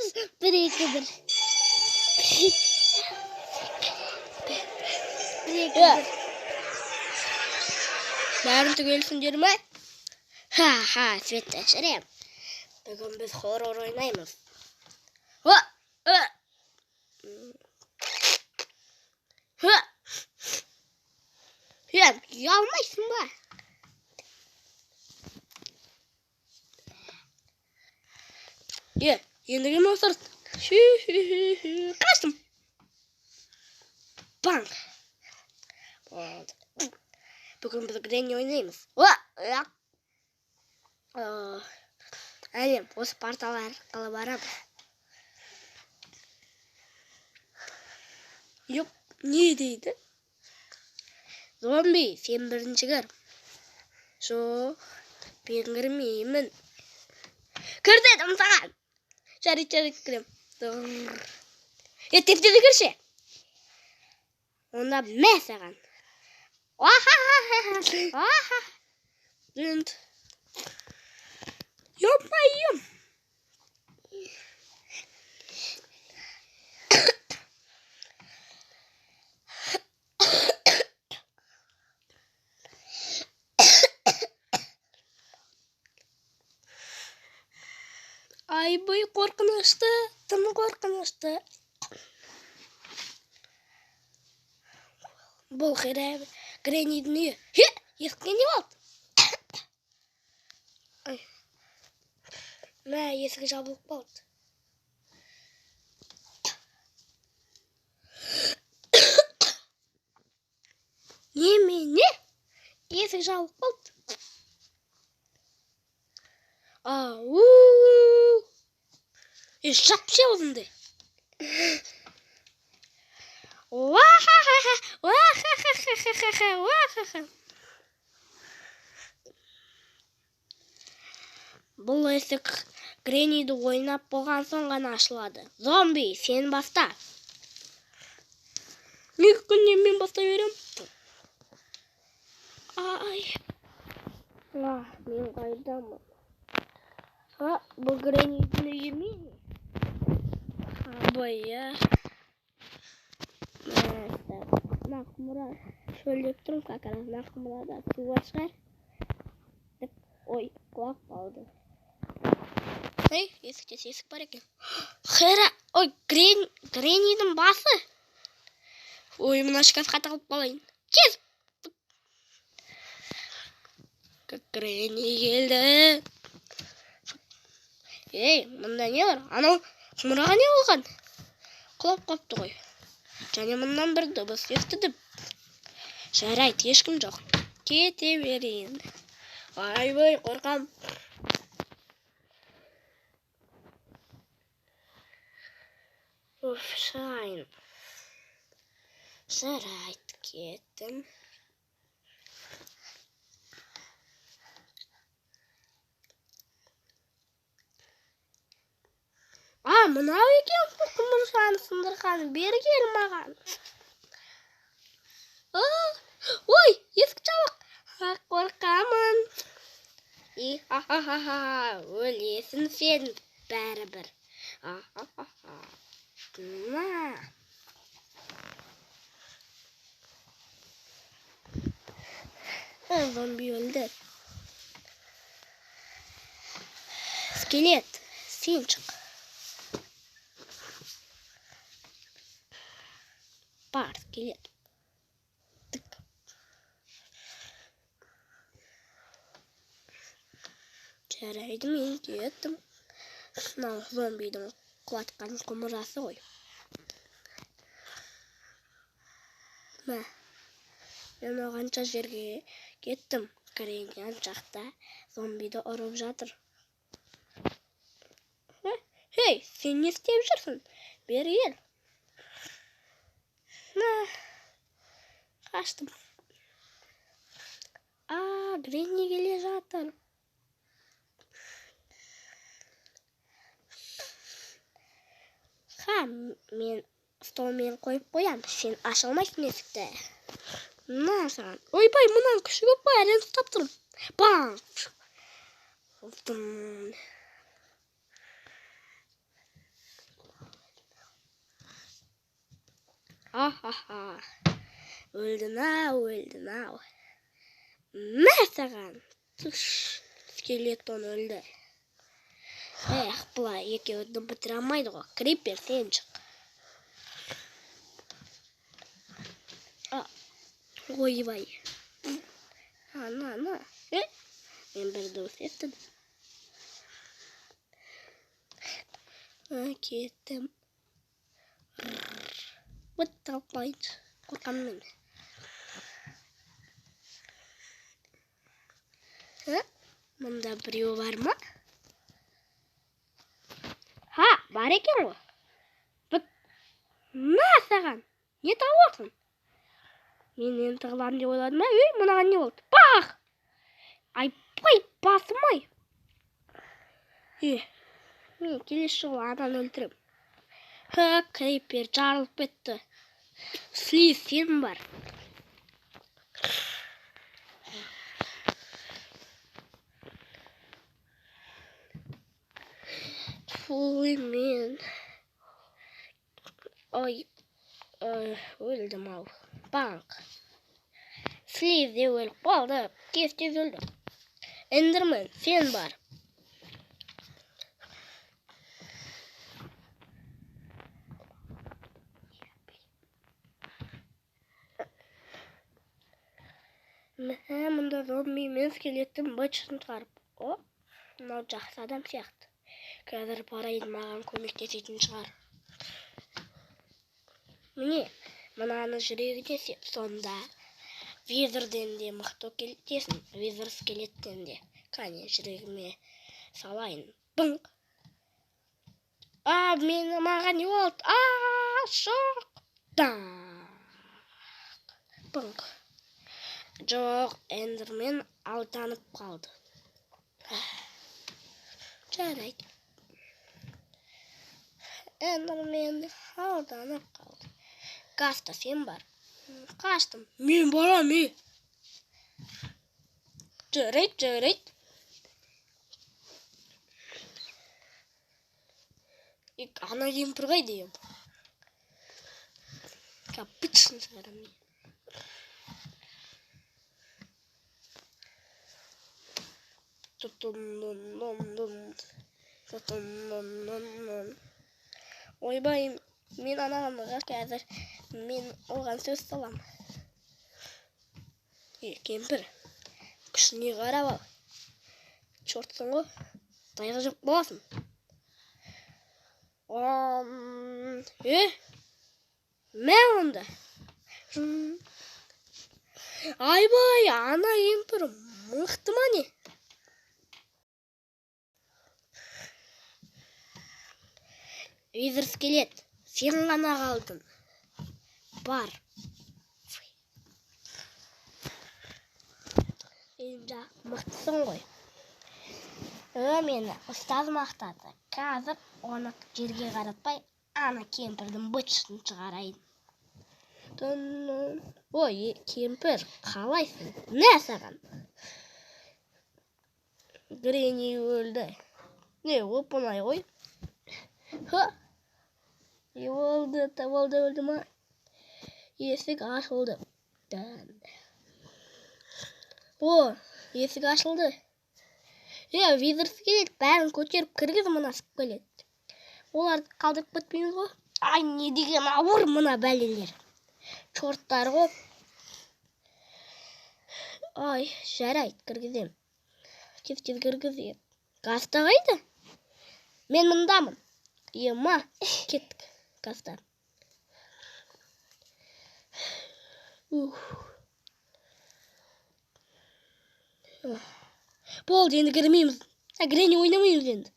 1, 2, 1. 1, 2, 1. Бәрін түгелсіңдер ме? Ха-ха, светті өшірем. Бүгін біз хоррор ойнаймыз. Ха! Ха! Е, ұялмайсың ба? Е, енді кім осырды? Хи-хи-хи-хи. Қаштым. Банк. Болды. Бүгін біз Гренни ойнаймыз. Әлем, осы портал арқылы барамыз. Йоп, не дейді? Зомби, сен бірінші кір. Жоқ, мен кірмеймін. Кір дедім саған. Жарайды, жарайды, кірем. Е, тез тез кірші. Онда мә саған. Аха-ха-ха-ха. Дүнт. Ё-моё. Айбай, қорқынышты, тым қорқынышты. Бұл Греннидің үйі. Хе, есікке не болды? Ай. Мә, есігі жабылып қалды. Немене? Есік жабылып қалды. Ау! Е, жапшы аузыңды. Уа-ха-ха-ха! Уа-ха-ха-ха-ха-ха! Уа-ха-ха! Бұл есік Гренниді ойнап болған соң ғана ашылады. Зомби, сен баста. Неге күнде мен баста берем? Ай. А, мен қайдамын? А, бұл Греннидің үйі ме? Абай, я. Мына құмыра шөлдеп тұрмын, как раз мына құмырада су бар шығар. Деп, ой, құлап қалды. Ей, есікте есік бар екен. Хера, ой, Греннидің басы. Ой, мына шкафқа тығылып қалайын. Кез! Гренни келді. Ей, мында не бар? Анау құмыраға не болған? Құлап қалыпты ғой. Және мындан бір дыбыс естідім. Жарайды, ешкім жоқ. Кете берейін. Айбай, қорқам. Уф, шығайын. Жарайды, кеттім. А, мынау екен құмырсқаны сындырған. Бері кел маған. А, ой, есік жабық. А, қорқамын. И, ха-ха-ха-ха, өлесің сен бәрібір. А-ха-ха-ха. На. Зомби өлді. Скелет, сен шық. Бар, скелет. Тік. Жарайды, мен кеттім. Мынау зомбидің құлатқан құмырасы ғой. Мә, мен оғанша жерге кеттім. Гренни ан жақта зомбиді ұрып жатыр. Хей, сен не істеп жүрсің? Бері кел. Мә, қаштым. А, Гренни келе жатыр. Ха, мен столмен қойып қоям. Сен аша алмайсың есікті. Мына саған. Ойбай, мынаның күші көп қой, әрең ұстап тұрмын. Бам! Ұттым. Ха-ха-ха. Өлдің ау, өлдің ау. Мә саған. Түш. Скелетон өлді. Эх, былай екеуі дым бітіре алмайды ғой. Крипер, сен шық. Ойбай. Ана, ана. Мен бір дауыс естідім. Кеттім. Вот талпайыншы. Қорқамын мен. Мында біреу бар ма? Ха, бар екен ғой. Бүк. На саған. Не тауып отырсың? Мен енді тығыламын деп ойладым ба? Ей, мынаған не болды? Бах! Айпай, басым-ай. Мен келесі жолы ананы өлтірем. Ха, крипер жарылып кетті. Слиз, сен бар. Фуй, мен. Ой, өлдім ау. Банк. Слиз де өліп қалды. Тез-тез өлді. Эндермен, сен бар. Мә, мұнда зомби мен скелеттің быт-шытын шығарып. О, мынау жақсы адам сияқты. Қазір барайын, маған көмектесетін шығар. Міне, мынаны жүрегіне сеп, сонда визерден де мықты кетесің, визер скелеттен де. Кәне, жүрегіме салайын. Быңқ. А, мен маған не болды? А, шоқ. Дақ. Быңқ. Жоқ, Эндермен алданып қалды. Жарайды. Эндермен алданып қалды. Гаста, сен бар. Қаштым. Мен барам, е. Жарайды, жарайды. Ана кемпір қайда енді? Капучино шығарамын мен. Ойбай, мен анаған қазір мен оған сөз салам. Кемпір, күшіне қарап ал. Чортсың ғой, таяқ жеп қаласың. Мә онда. Айбай, ана кемпір мықты ма не? Визер скелет, сен ғана қалдың. Бар. Енді мықтысың ғой. Мені ұстаз мақтады. Қазір оны жерге қаратпай, ана кемпірдің быт-шытын шығарайын. Ой, кемпір, қалайсың? Мә саған? Гренни өлді. Не, оп-оңай ғой. Ха! Болды, болды, өлді ма? Есік ашылды. О, есік ашылды. Визер скелет бәрін көтеріп кіргіз, мына скелет. Оларды қалдырып кетпейміз ғой. Ай, не деген ауыр мына бәлелер. Чорттар ғой. Ай, жарайды, кіргізем. Тез-тез кіргізем. Гаста қайда? Мен мындамын. Ема, кеттік, Гаста. Болды, енді кірмейміз. Гренни ойнамаймыз енді.